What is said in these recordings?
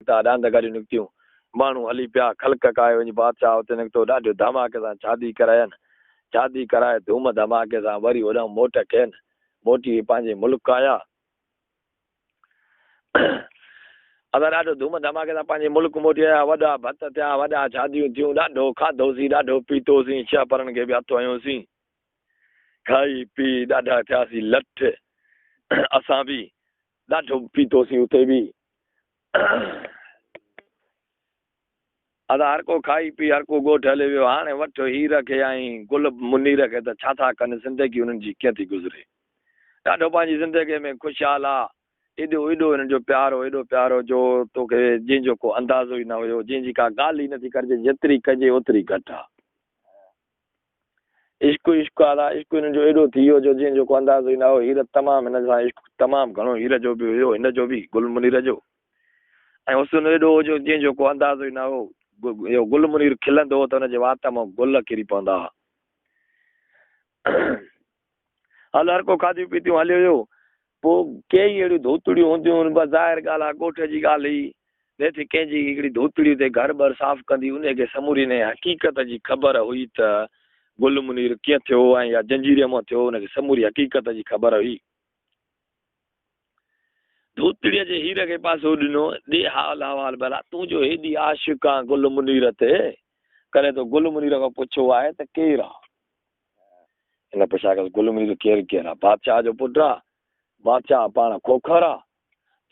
نڪتا، ڏاند گاڏيون نڪتيون، ماڻهو هلي پيا، خلق ڪاهي وڃي بادشاهه اتي نڪتو، ڏاڍو ڌماڪي سان شادي ڪراين، شادي ڪرائي ڌوم ڌماڪي سان وري هوڏانهن موٽ ڪين، موٽي پنهنجي ملڪ آيا. اسان ڏاڍو ڌوم ڌماڪي سان پنهنجي ملڪ موٽي آيا، وڏا ڀت ٿيا، وڏا شاديون ٿيون، ڏاڍو کاڌوسين، ڏاڍو پيتوسين، شهپرن کي به هٿ هنيوسين، کائي پي ڏاڍا ٿياسين لٺ، اسان به ڏاڍو پيتوسين اتي به. ادا هر ڪو کائي پي هر ڪو ڳوٺ هلي ويو، هاڻي وٺ هير کي ۽ گل منير کي ته ڇا ٿا ڪن، زندگي انهن جي ڪيئن ٿي گذري. ڏاڍو پنهنجي زندگي ۾ خوشحال آ، ايڏو ايڏو هنن جو پيار هو، ايڏو پيار هو جو توکي جنهن جو ڪو اندازو ئي نه هيو، جنهن جي ڪا ڳالهه ئي نٿي ڪرجي، جيتري ڪجي اوتري گهٽ آ. عشق عشق آ ادا، عشق هنن جو ايڏو ٿي ويو جو جنهن جو ڪو اندازو ئي نه هو. هير تمام هن سان عشق تمام گهڻو هير جو به هيو، هن جو به، گل منير جو ۽ حسن ايڏو هو جو جنهن جو ڪو اندازو ئي نه هو. اهو گل منير کلندو هو ته هن جي وات مان گل ڪري پوندا ها. هل هر ڪو کاڌيون پيتيون هليو ويو. پوء ڪيئي اهڙيون ڌوتڙيون هونديون هن، بس ظاهر ڳالهه آ ڳوٺ جي ڳالهه هئي. نيٺ ڪنهن جي هڪڙي ڌوتڙي اتي گهر ٻر صاف ڪندي انهيء کي سموري انهيء حقيقت جي خبر هئي ته گل منير ڪيئن ٿيو ۽ يا جنجيريء مان ٿيو، ان کي سموري حقيقت جي خبر هئي. ڌوتڙيء جي هير کي پاسو ڏنو، ڏي حال احوال ڀلا، تون جو هيڏي عاشق آن گل منير تي، ڪڏهن تو گل منير کان پڇيو آهي ته ڪير آ؟ هن پڇا ڪيس، گل منير ڪير ڪير آ؟ بادشاهه جو پٽ آ، بادشاهه پاڻ کوکر آ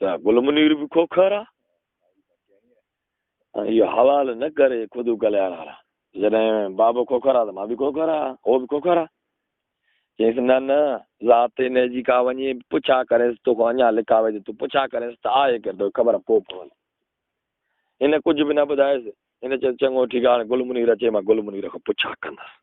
ته گل منير به کوکر آ. ۽ اهو حوال نه ڪري خود ڪلياڻ وارا، جڏهن بابو کوکر آ ته مان به کوکر آ، هو به کوکر آ. چيس، نه نه، ذات انهيء جي ڪا وڃي پڇا ڪرينس، توکان اڃا لڪاوي ٿي، تون پڇا ڪرينس ته آهي ڪير، توکي خبر پوء پوندي. هن ڪجهه به نه ٻڌايس. هن چيس، چڱو ٺيڪ آ، هاڻي گل منير اچي، مان گل منير کان پڇا ڪندس.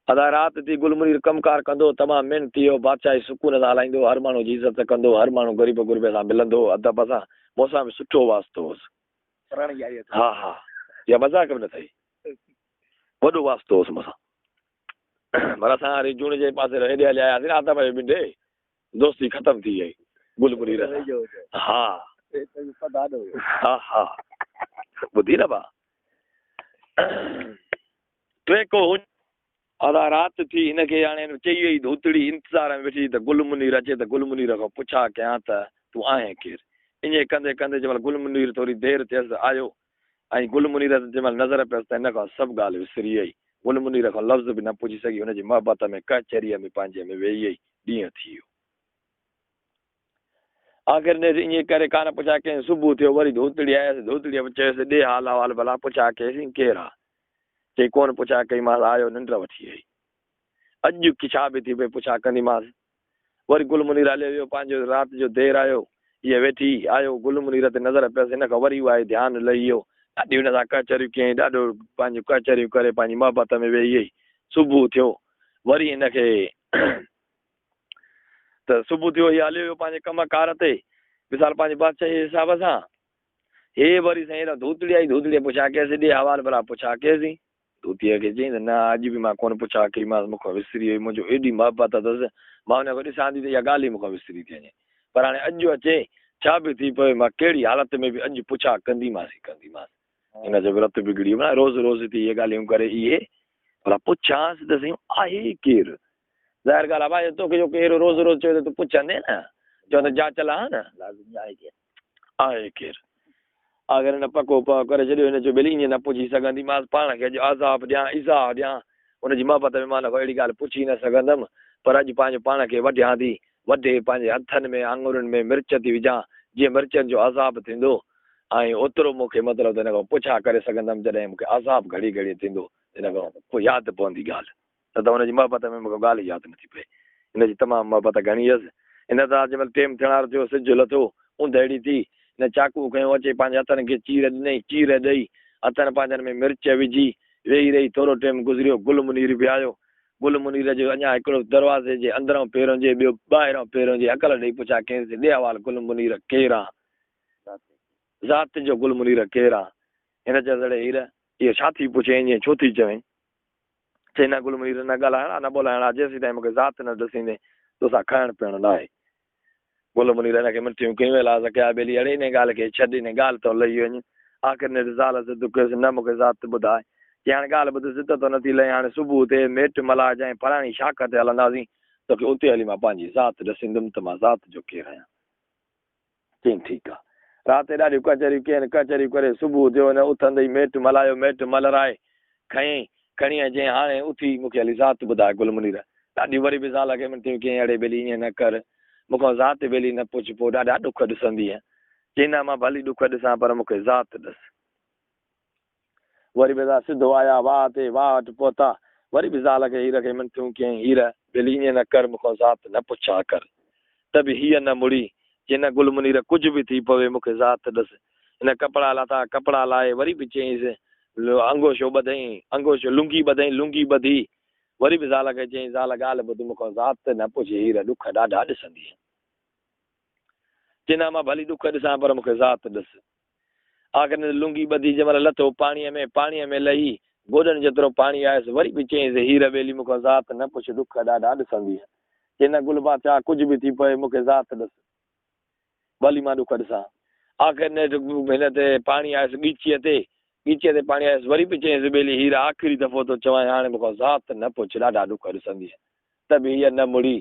ادا رات ٿي، گل منير ڪم ڪار ڪندو هو، تمام محنتي هو، بادشاهي سڪون سان هلائيندو هو، هر ماڻهوء جي عزت ڪندو هو، هر ماڻهو غريب غربي سان ملندو هو، ادب سان، مون سان به سٺو واسطو هوس. ها ها، اها مذاق به نه اٿئي، وڏو واسطو هوس مون سان. پر اسان وري جوڻ جي پاسي هيڏي هليا آياسين نه آدم جي ٻنڊي، دوستي ختم ٿي وئي گل منير سان. ها ها ها، ٻڌي نه ڀاء. ٽيڪو هج. ادا رات ٿي، هن کي هاڻي چئي وئي ڌوتڙي انتظار ۾ ويٺي ته گل منير اچي ته گل منير کان پڇا ڪيان ته تون آهين ڪير؟ ائين ڪندي ڪندي جنهن مهل گل منير ٿوري دير ٿيس ته آيو ۽ گل منير تي جنهن مهل نظر پيس ته هن کان سڀ ڳالهه وسري وئي. گل منير کان لفظ به نه پڇي سگهي، هن جي محبت ۾ ڪهچريء ۾ پنهنجي ۾ ويهي وئي. ڏينهن ٿي ويو. آخر نيٺ ائين ڪري ڪانه پڇا ڪيائين. صبح ٿيو، وري ڌوتڙي آيس. ڌوتڙيء به چيس، ڏي حال احوال ڀلا، پڇا ڪيسين ڪير آ؟ چئي، ڪونه پڇا ڪئيمانس، آيو ننڊ وٺي وئي. اڄ ڇا به ٿي پئي پڇا ڪنديمانس. وري گل منير هليو ويو. پنهنجو رات جو دير آيو. هيء ويٺي. آيو گل منير تي نظر پيس. هن کان وري اهائي ڌيان لهي ويو. ڏاڍي هن سان ڪچهريون ڪيائين. ڏاڍو پنهنجون ڪچهريون ڪري پنهنجي محبت ۾ ويهي وئي. صبح ٿيو. وري هن کي. ته صبح ٿيو هي هليو ويو پنهنجي ڪم ڪار تي مثال پنهنجي بادشاهي جي حساب سان هي وري سائين هيڏانهن ڌوتڙي آئي ڌوتڙي پڇا ڪيس ڏي حوال ڀلا پڇا ڪيسين ڌوتيء کي چيائين ته نه اڄ به مان ڪونه پڇا ڪئي مانس مون کان وسري وئي منهنجو ايڏي محبت اٿس مان ان کي ڏسان ٿي ته اها ڳالهه ئي مون کان وسري ٿي وڃي پر هاڻي اڄ اچي ڇا به ٿي پوي مان ڪهڙي حالت ۾ به اڄ پڇا ڪنديمانس ئي ڪنديمانس هن جو به رت بگڙي ويو روز روز ٿي اهي ڳالهيون ڪري اهي ڀلا پڇانس ته سائين آهي ڪير ظاهر ڳالهه آهي ڀائي توکي جو ڪير روز روز چوي ته تون پڇندين نه چوندين جاچ لهان نه لازمي آهي ڪير آهي ڪير آخر هن پڪو پهه ڪري ڇڏيو هن چيو ٻيلي ائين نه پڇي سگهنديمانس پاڻ کي اڄ عذاب ڏيان ايذاء ڏيان ان جي محبت ۾ مان ان کان اهڙي ڳالهه پڇي نه سگهندم پر اڄ پنهنجو پاڻ کي وڍيان ٿي وڍي پنهنجي هٿن ۾ آڱرين ۾ مرچ ٿي وجهان جيئن مرچن جو عذاب ٿيندو ۽ اوترو مون کي مطلب ته هن کان پڇا ڪري سگهندم جڏهن مون کي عذاب گهڙي گهڙي ٿيندو ته هن کان پوء ياد پوندي ڳالهه نه ته هن جي محبت ۾ مون کي ڳالهه ئي ياد نٿي پئي. هن جي تمام محبت گهڻي هيس. ان طرح جنهن مهل ٽيم ٿيڻ وارو ٿيو، سج لٿو، اوندهه اهڙي ٿي، هن چاقو کنيو اچي پنهنجي هٿن کي چير ڏنائين، چير ڏئي، هٿن پنهنجن ۾ مرچ وجهي، ويهي رهي. ٿورو ٽيم گذريو، گل منير به آيو. گل منير جو اڃا هڪڙو دروازي جي اندرئون پير هجي، ٻيو ٻاهرئون پير هجي. هڪل ڏئي پڇا ڪيس، ڏي احوال گل منير ڪير آن؟ ذات جو گل منير ڪير آن؟ هن چيس، اڙي هير، اهو ڇا ٿي پڇين، ائين ڇو ٿي چوين؟ چئي، نه گل منير، نه ڳالهائڻ آ، نه ٻولائڻ آ، جيسيتائين مون کي ذات نه ڏسيندين، توسان کائڻ پيئڻ ناهي. گل منير هن کي منٿيون ڪيون، ايلاز ڪيا، ٻيلي اڙي انهيء ڳالهه کي ڇڏ، انهيء ڳالهه تون لهي وڃ. آخر نيٺ زال ضد ڪيس، نه مون کي ذات ٻڌاء. چي هاڻي ڳالهه ٻڌ، ضد تو نٿي لهين، هاڻي صبح ٿئي، ميٽ ملائجانء، فلاڻي شاخ تي هلنداسين، توکي اتي هلي مان پنهنجي ذات ڏسيندم ته مان ذات جو ڪير آهيان. چيائين ٺيڪ آ. رات تي ڏاڍيون ڪچهريون ڪين، ڪچهريون ڪري صبح ٿيو، هن اٿندي ئي ميٽ ملايو، ميٽ ملرائي کنيائين، کڻي ۽ چيائين هاڻي اٿي مون کي هلي ذات ٻڌاء گل منير. ڏاڍيون وري به زال کي منٿيون ڪيائين اڙي ٻيلي ائين نه ڪر، مون کان ذات ٻيلي نه پڇ پوء ڏاڍا ڏک ڏسندينء. چيائين نه مان ڀلي ڏک ڏسان پر مون کي ذات ڏس. وري به زال سڌو آيا واهه تي، واهه وٽ پهتا، وري به زال کي هير کي منٿيون ڪيائين، هير! ٻيلي ائين نه ڪر، مون کان ذات نه پڇا ڪر. ته به هيء نه مڙي، چي نه گل منير ڪجهه به ٿي پوي مون کي ذات ڏس. هن ڪپڙا لاٿا، ڪپڙا لاهي وري به چيائينس، انگوشو ٻڌئين، انگوشو، لنگي ٻڌئين، لنگي ٻڌي وري به زال کي چيائين، زال ڳالهه ٻڌ، مون کان ذات نه پڇ، هير ڏک ڏاڍا ڏسندينء. چي نه مان ڀلي ڏک ڏسان پر مون کي ذات ڏس. آخر هن لنگي ٻڌي جنهن مهل لٿو پاڻيء ۾، پاڻيء ۾ لهي گوڏن جيترو پاڻي آيس، وري به چيائينس، هير ٻيلي مون کان ذات نه پڇ، ڏک ڏاڍا ڏسندينء. چي نه گل بادشاهه ڪجهه به ٿي پوي مون کي ذات ڏس، ڀلي مان ڏک ڏسان. آخر نيٺ هن تي پاڻي آيس ڳچيء تي، ڳچيء تي پاڻي آيس، وري به چيائينس، ٻيلي هير آخري دفعو ٿو چوانء هاڻي مون کان ذات نه پڇ، ڏاڍا ڏک ڏسندينء. ته به هيء نه مڙي،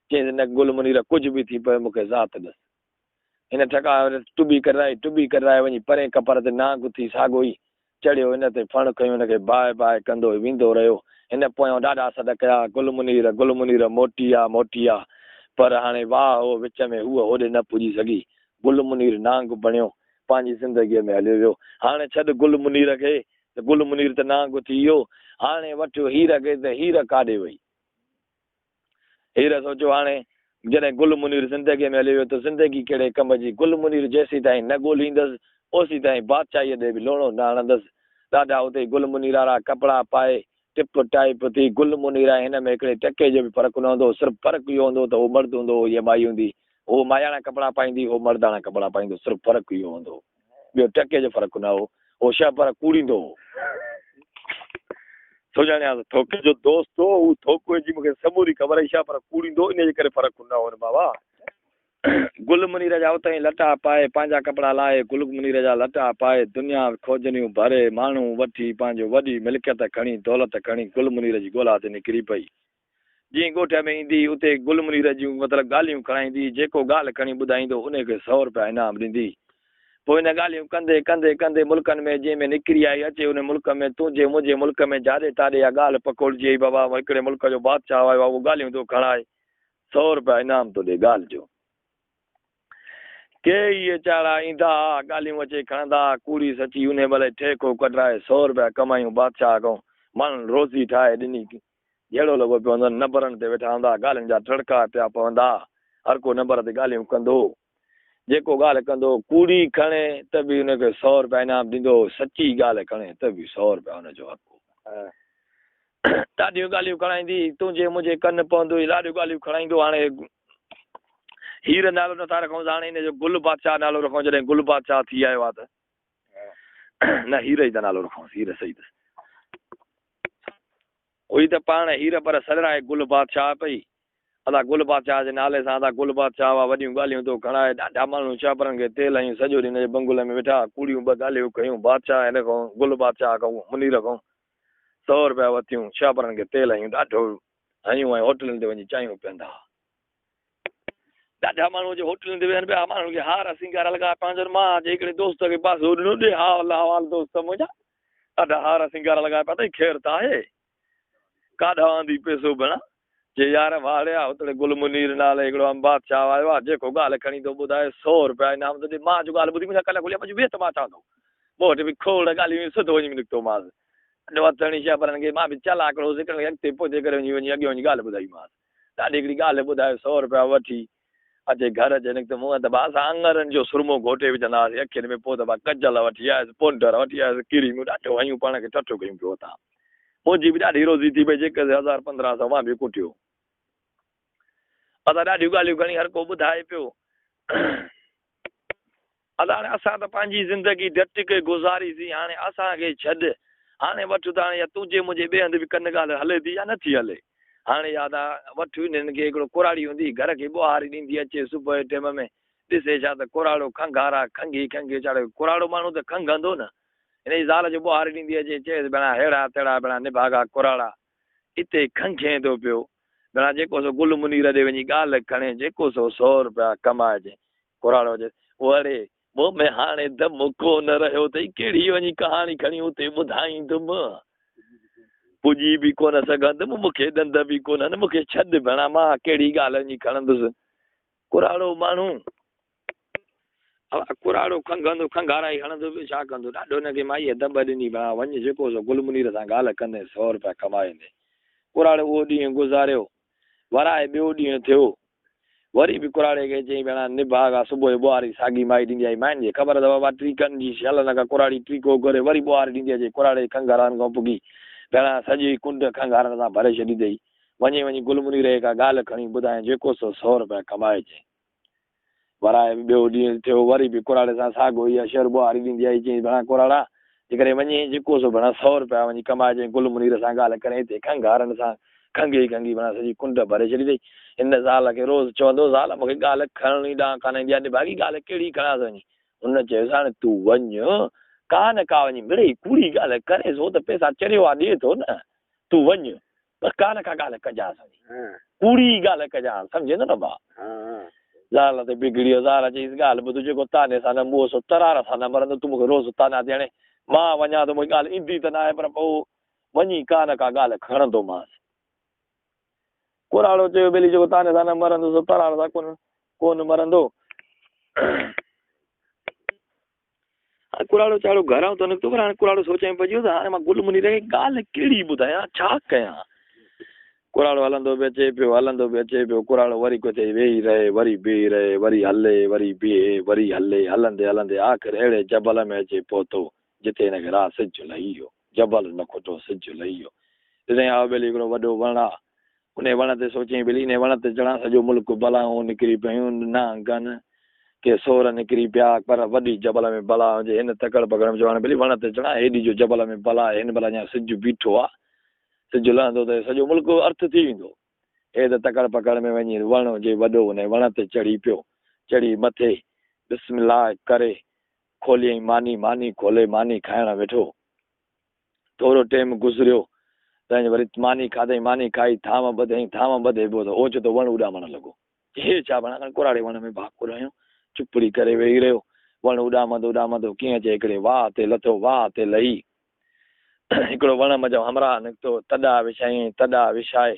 چيائينس، نه گل منير ڪجهه به ٿي پوي مون کي ذات ڏس. هن ٺڪاء ٽٻي ڪڍرائي، ٽٻي ڪڍرائي وڃي پرئين ڪپر تي نانگ ٿي ساڳو ئي چڙهيو. هن تي ڦڻ کنيو، هن کي باهه باهه ڪندو ويندو رهيو. هن پويان ڏاڍا سڏ ڪيا، گل منير، گل منير، موٽي آ، موٽي آ. پر هاڻي واهه هو وچ ۾، هوء هوڏي نه پڄي سگهي. گل منير نانگ بڻيو، پنهنجي زندگيء ۾ هليو ويو. هاڻي ڇڏ گل منير کي ته گل منير ته نانگ ٿي ويو. هاڻي وٺ هير کي ته هير ڪاڏي وئي؟ هير سوچيو هاڻي جڏهن گل منير زندگيء ۾ هليو ويو ته زندگي ڪهڙي ڪم جي، گل منير جيسيتائين نه ڳولهيندس اوسيتائين بادشاهيء ڏي به لوڻو نه هڻندس. ڏاڍا اتي گل منير وارا ڪپڙا پائي ٽپ ٽائپ ٿي گل منير ۽ هن ۾ هڪڙي ٽڪي جو به فرق نه هوندو هو، صرف فرق اهو هوندو هو ته هو مرد هوندو هو هيء مائي هوندي، هوء ماياڻا ڪپڙا پائيندي هو مرداڻا ڪپڙا پائيندو صرف فرق اهو هوندو هو ٻيو ٽڪي جو فرق نه هو. هو شهپر ڪوڙيندو هو. سڃاڻيانس ٿوڪي جو دوست هو. هو ٿوڪوء جي مون کي سموري خبر هئي. شهپر ڪوڙيندو هو، انهيء جي ڪري فرق نه هو نه بابا. گل منير جا اتئين لٽا پائي، پنهنجا ڪپڙا لاهي، گل منير جا لٽا پائي، دنيا کوجنيون ڀري، ماڻهو وٺي، پنهنجو وڏي ملڪيت کڻي، دولت کڻي، گل منير جي ڳولا تي نڪري پئي. جيئن ڳوٺ ۾ ايندي، اتي گل منير جون مطلب ڳالهيون کڻائيندي، جيڪو ڳالهه کڻي ٻڌائيندو، انهي کي سئو رپيا انعام ڏيندي. پوء ان ڳالهيون ڪندي ڪندي ڪندي ملڪن ۾ جنهن ۾ نڪري آئي، اچي ان ملڪ ۾ تنهنجي منهنجي ملڪ ۾ جاڏي تاڏي اها ڳالهه پکوڙجي وئي، بابا هڪڙي ملڪ جو بادشاهه آيو آهي، اهو ڳالهيون ٿو کڻائي، سئو رپيا انعام ٿو ڏي ڳالهه جو. ڪي اهي چاڙها ايندا ها، ڳالهيون اچي کڻندا ها، ڪوڙي سچي انهي مهل ئي ٺيڪو ڪڍرائي سئو رپيا ڪمايون بادشاهه کان، ماڻهن روزي ٺاهي ڏني. جهيڙو لڳو پيو هوندو، نمبرن تي ويٺا هوندا، ڳالهين جا ٽڙڪا پيا پوندا، هر ڪو نمبر تي ڳالهيون ڪندو، جيڪو ڳالهه ڪندو، ڪوڙي کڻي ته به ان کي سئو رپيا انعام ڏيندو، سچي ڳالهه کڻي ته به سئو رپيا ان جو حق هو. ڏاڍيون ڳالهيون کڻائيندي، تنهنجي منهنجي ڪن پوندو ئي ڏاڍيون ڳالهيون کڻائيندو، هاڻي هير نالو نٿا رکونس، هاڻي ان جو گل بادشاهه نالو رکون، جڏهن گل بادشاهه ٿي آيو آ ته نه هير ئي ته نالو رکونس، هير صحيح اٿس. هئي ته پاڻ هير پر سڏرائي گل بادشاهه پئي. ادا گل بادشاهه جي نالي سان ادا گل بادشاهه اها وڏيون ڳالهيون ٿو کڻائي. ڏاڍا ماڻهو شهپرن کي تيل هنيون سڄو ڏينهن هن جي بنگلي ۾ ويٺا ڪوڙيون ٻه ڳالهيون ڪيون. بادشاهه هن کان گل بادشاهه کان منير کان سئو رپيا ورتيون. شهپرن کي تيل هنيون ڏاڍو هنيون ۽ هوٽلن تي وڃي چانهيون پيئندا ها. ڏاڍا ماڻهو اچي هوٽلن تي ويهن پيا. ماڻهن کي هار سينگار لڳا پيا هجن. مان اچي هڪڙي دوست کي پاسو ڏنو، ڏي حال احوال دوست منهنجا. ڏاڍا هار سينگار لڳا پيا اٿئي، خير ته آهي؟ ڪاڏانهن آندي پئسو ڀيڻا؟ چي يار واڙيا، هتڙي گل منير نالي هڪڙو ام بادشاهه آيو آهي، جيڪو ڳالهه کڻي ٿو ٻڌائي، سئو رپيا انعام ٿو ڏي. مان جو ڳالهه ٻڌي منهنجا ڪن کليا، مان چيو ويهه ته مان اچان ٿو. مون وٽ به کوڙ ڳالهيون هيون، سڌو وڃي نڪتومانس. ڏاڍو هٿ هڻي شهپرن کي، مان به چالاڪ هوس، هڪڙن کي اڳتي پوئتي ڪري وڃي وڃي اڳيان وڃي ڳالهه ٻڌائيمانس. ڏاڍي هڪڙي ڳالهه ٻڌائي سئو رپيا وٺي اچي گهر اچي نڪتو. مون ته ڀاء اسان اڱرن جو سرمو گهوٽي وجهندا هئاسين اکين ۾ پوء ته ڀاء ڪجل وٺي آيس پونڊر وٺي آيس ڪريمون ڏاڍو هنيون پاڻ کي ٺٺو ڪيون پيو وتان. منهنجي به ڏاڍي روزي ٿي پئي جيڪر هزار 15 سئو مان به ڪٽيو. اسان ڏاڍيون ڳالهيون کڻي هر ڪو ٻڌائي پيو. ادا هاڻي اسان ته پنهنجي زندگي ڊٽ ڪي گذاري سين هاڻي اسان کي ڇڏ هاڻي وٺ ته هاڻي يا تنهنجي منهنجي ٻئي هنڌ به ڪن ڳالهه هلي ٿي يا نه ٿي هلي. هاڻي ياد آ، وٺ انهن کي هڪڙو ڪراڙي هوندي، گهر کي ٻوهاري ڏيندي اچي صبح جي ٽيم ۾، ڏسي ڇا ته ڪراڙو کنگهارا کنگهي کنگهي ويچارو ڪراڙو ماڻهو ته کنگهندو نه. هن جي زال جو ٻوهاري ڏيندي اچي، چيس ڀيڻا ههڙا تهڙا ڀيڻا نڀاڳا ڪراڙا، اتي کنگهين ٿو پيو. ڀيڻا جيڪو سو گل منير ڏي وڃي ڳالهه کڻي، جيڪو سو سو رپيا ڪمائجي. ڪراڙو چيس، او اڙي، مون ۾ هاڻي دم ڪو نه رهيو اٿئي، ڪهڙي وڃي ڪهاڻي کڻي اتي ٻڌائيندم. پڄي به ڪونه سگهندم، مون کي ڏند به ڪونهن، مون کي ڇڏ ڀيڻا، مان ڪهڙي ڳالهه وڃي کڻندس. ڪراڙو ماڻهو ڪراڙو کنگهندو، کنگهارائي هڻندو، ٻيو ڇا ڪندو. ڏاڍو هن کي مائيء دٻ ڏني، ڀيڻا وڃ جيڪو سو گل منير سان ڳالهه ڪندين، سو رپيا ڪمائيندين. ڪراڙي اهو ڏينهن گذاريو. ورائي ٻيو ڏينهن ٿيو. وري به ڪراڙي کي چيائين، ڀيڻا نڀاڳا، صبح جو ٻوهاري ساڳي مائي ڏيندي آئي. ماين جي خبر اٿو بابا ٽيڪن جي شل نه ڪا ڪراڙي ٽيڪو ڪري وري ٻوهاري ڏيندي اچي. ڪراڙي جي کنگهارن کان پڳي. ڀيڻا سڄي ڪنڊ کنگهارن سان ڀري ڇڏي اٿئي. وڃي وڃي گل منير کي ڪا ڳالهه کڻي ٻڌائين، جيڪو سو سو رپيا ڪمائجين. ورائي به ٻيو ڏينهن ٿيو، وري به ڪراڙي سان ساڳو ئي اشر ٻوهاري ڏيندي آئي. چيائينس، ڀيڻا ڪراڙا، جيڪڏهن وڃين جيڪو سو ڀيڻا سو رپيا وڃي ڪمائجين. گل منير سان ڳالهه ڪرين، هتي کنگهارن سان کنگهي کنگهي ڀيڻا سڄي ڪنڊ ڀري ڇڏي اٿئي. هن زال کي روز چوندو هو، زال مون کي ڳالهه کڻڻ ئي ڏانهن ڪانه ايندي آهي، نڀاڳي ڳالهه ڪهڙي کڻانس وڃي. هن چيس، هاڻي تون وڃ، ڪا نه ڪا وڃي مڙئي ڪوڙي ڳالهه ڪريس، هو ته پئسا چريو آ ڏئي ٿو نه، تون وڃ. بس ڪا نه ڪا ڳالهه ڪجانس وڃي. ڪوڙي ئي ڳالهه ڪجانس، سمجهين ٿو نه ڀاء؟ زال تي بگڙي ويو. زال چيس، ڳالهه ٻڌ، جيڪو طعني سان نه موئو سو ترار سان نه مرندو. تون مون کي روز طعنا ٿي هڻين. مان وڃان ٿو، مون کي ڳالهه ايندي ته ناهي، پر پوء وڃي ڪا نه ڪا ڳالهه کڻندومانس. ڪراڙو چيو، ٻيلي، جيڪو طعني سان نه مرندو سو ترار سان ڪونه مرندو. هاڻي ڪراڙو چاڙهو گهران ٿو نڪتو پر هاڻي ڪراڙو سوچ ۾ پئجي ويو ته هاڻي مان گل منير کي ڳالهه ڪهڙي ٻڌايان، ڇا ڪيان؟ ڪراڙو هلندو به اچي پيو، هلندو به اچي پيو، ڪراڙو وري ڪٿي ويهي رهي، وري بيهي رهي، وري هلي، وري بيهي، وري هلي، هلندي هلندي آخر اهڙي جبل ۾ اچي پهتو، جتي هن کي راهه سج لهي ويو. جبل نه کٽو، سج لهي ويو. ڏسائين آهو ٻيلي هڪڙو وڏو وڻ آ. انهيء وڻ تي سوچيائين ٻيلي انهيء وڻ تي چڙهان، سڄو ملڪ بلائون نڪري پيون، نانگن ڪي سور نڪري پيا، پر وڏي جبل ۾ بلا هجي. هن تڪڙ پڪڙ ۾ چيو، هاڻي ٻيلي وڻ تي چڙهان، هيڏي جو جبل ۾ بلا آهي، هن مهل اڃا سج بيٺو آ، سج لهندو ته سڄو ملڪ ارٿ ٿي ويندو. هي ته تڪڙ پڪڙ ۾ وڃي وڻ هجي وڏو، انهيء وڻ تي چڙهي پيو. چڙهي مٿي بسم الله ڪري کوليائين ماني، ماني کولي ماني کائڻ ويٺو. ٿورو ٽيم گذريو ته وري ماني کاڌائين، ماني کائي ٿانو ٻڌيائين، ٿانو ٻڌي پيو ته اوچتو وڻ اڏامڻ لڳو. هي ڇا بڻا کڻي ڪراڙي وڻ ۾ ڀاڪر هنيو، چپڙي ڪري ويهي رهيو. وڻ اڏامندو اڏامندو ڪيئن اچي هڪڙي واهه تي لٿو، واهه تي لهي هڪڙو وڻ منجهان همراهه نڪتو، تڏا وڇايائين، تڏا وڇائي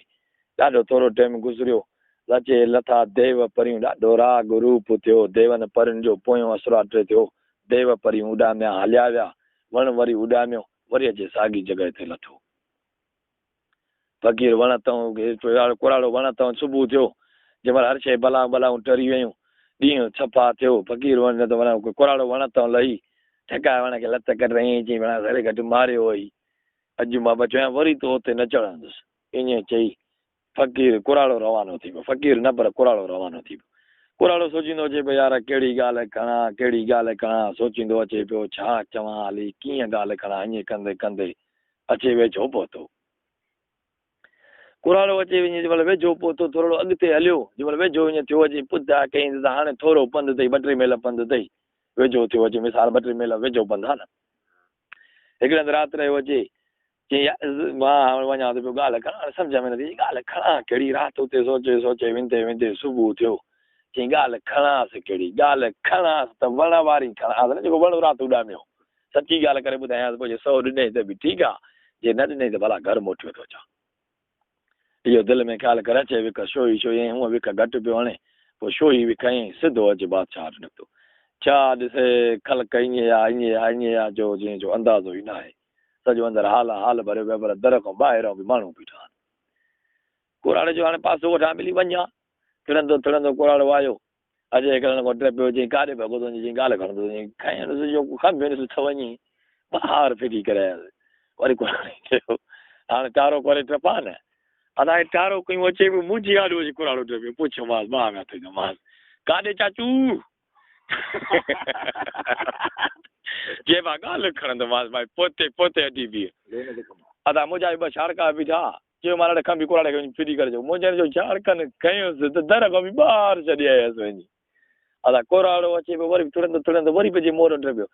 ڏاڍو ٿورو ٽيم گذريو ته اچي لٿا ديو پريون، ڏاڍو راڳ روپ ٿيو، ديون پرين جو پويون اسراٽ ٿيو، ديو پريون اڏاميا هليا ويا، وڻ وري اڏاميو، وري اچي ساڳي جڳهه تي لٿو. فقير وڻ تئون ڪراڙو وڻ تئون صبح ٿيو، جنهن مهل هر شيء بلائون بلائون ٽري ويون، ڏينهن صفا ٿيو، فقير وڻ نه ته وري ڪراڙو وڻ تئون لهي، ٺڪاء وڻ کي لت ڪڍرائين، چيائين ڀيڻا سڙي گهٽ ماريو هئي، اڄ مان بچيو آهيان، وري تو اتي نه چڙهندس. ائين چئي فقير ڪراڙو روانو ٿي پيو. فقير نه پر ڪراڙو روانو ٿي پيو. ڪراڙو سوچيندو اچي پيو يار ڪهڙي ڳالهه کڻان، ڪهڙي ڳالهه کڻان، سوچيندو اچي پيو ڇا چوان هلي ڪيئن ڳالهه کڻان ائين ڪندي ڪندي اچي ويجهو پهتو. ڪراڙو اچي وڃي جنهن مهل ويجهو پهتو ٿورڙو اڳتي هليو جنهن مهل ويجهو وڃي ٿيو اچي پڌ آ ڪيائين ته هاڻي ٿورو پنڌ اٿئي ٻه ٽي ميل پنڌ اٿئي ويجهو ٿيو اچي مثال ٻه ٽي ميل ويجهو پنڌ آ نه. هڪڙي هنڌ رات رهيو اچي چيائين يار مان هاڻ وڃان ٿو پيو ڳالهه کڻان هاڻي سمجهه ۾ نٿي اچي ڳالهه کڻان ڪهڙي رات اتي سوچي سوچي ويندي ويندي صبح ٿيو چيائين ڳالهه کڻانس ڪهڙي ڳالهه کڻانس ته وڻ واري کڻانس نه جيڪو وڻ رات اڏاميو سچي ڳالهه ڪري ٻڌايانس پوء جي سئو ڏنئي ته به ٺيڪ آ جي نه ڏنئي ته ڀلا گهر موٽيو ٿو اچان. اهو دل ۾ خيال ڪري اچي وک شوهي شوهي ۽ هونء وک گهٽ پيو هڻي، پوء شوهي وک هنئي سڌو اچي بادشاهه وٽ نڪتو. ڇا ڏسي خلق ائين آ، ائين آ، ائين آ جو جنهن جو اندازو ئي ناهي. سڄو اندر حال حال ڀريو پيو آهي پر در کان ٻاهران به ماڻهو بيٺا آهن. ڪراڙي جو هاڻي پاسو وٺان ملي وڃان. ٿڙندو ٿڙندو ڪراڙو آيو. اچي هڪڙن کان ٽپيو چيائين ڪاڏي ڀڳو ٿو وڃين چيائين ڳالهه کڻندو ٿو وڃين کنيس جو کنڀينس ته وڃي ٻاهر ڦٽي ڪري آيس وري ڪراڙي چيو هاڻي ٽارو ڪري ٽپان نه ادا هي ٽارو ڪيون اچي پيو منهنجي آڏو اچي ڪراڙو ٽپيو پڇيومانس ٻانهن ۾ هٿ وڌومانس ڪاڏي چاچو چي مان ڳالهه کڻندومانس ڀائي پوئتي پوئتي هٽي بيهه ادا منهنجا به ٻه شارڪا بيٺا. چيو مان اڙي کنڀي ڪراڙي کي وڃي ڦري ڪري چيو منهنجي جو جهاڙڪن کنيس ته در کان به ٻاهر ڇڏي آيس وڃي. ادا ڪراڙو اچي پيو وري ٿڙندو ٿڙندو وري پنهنجي مور وٽ پيو.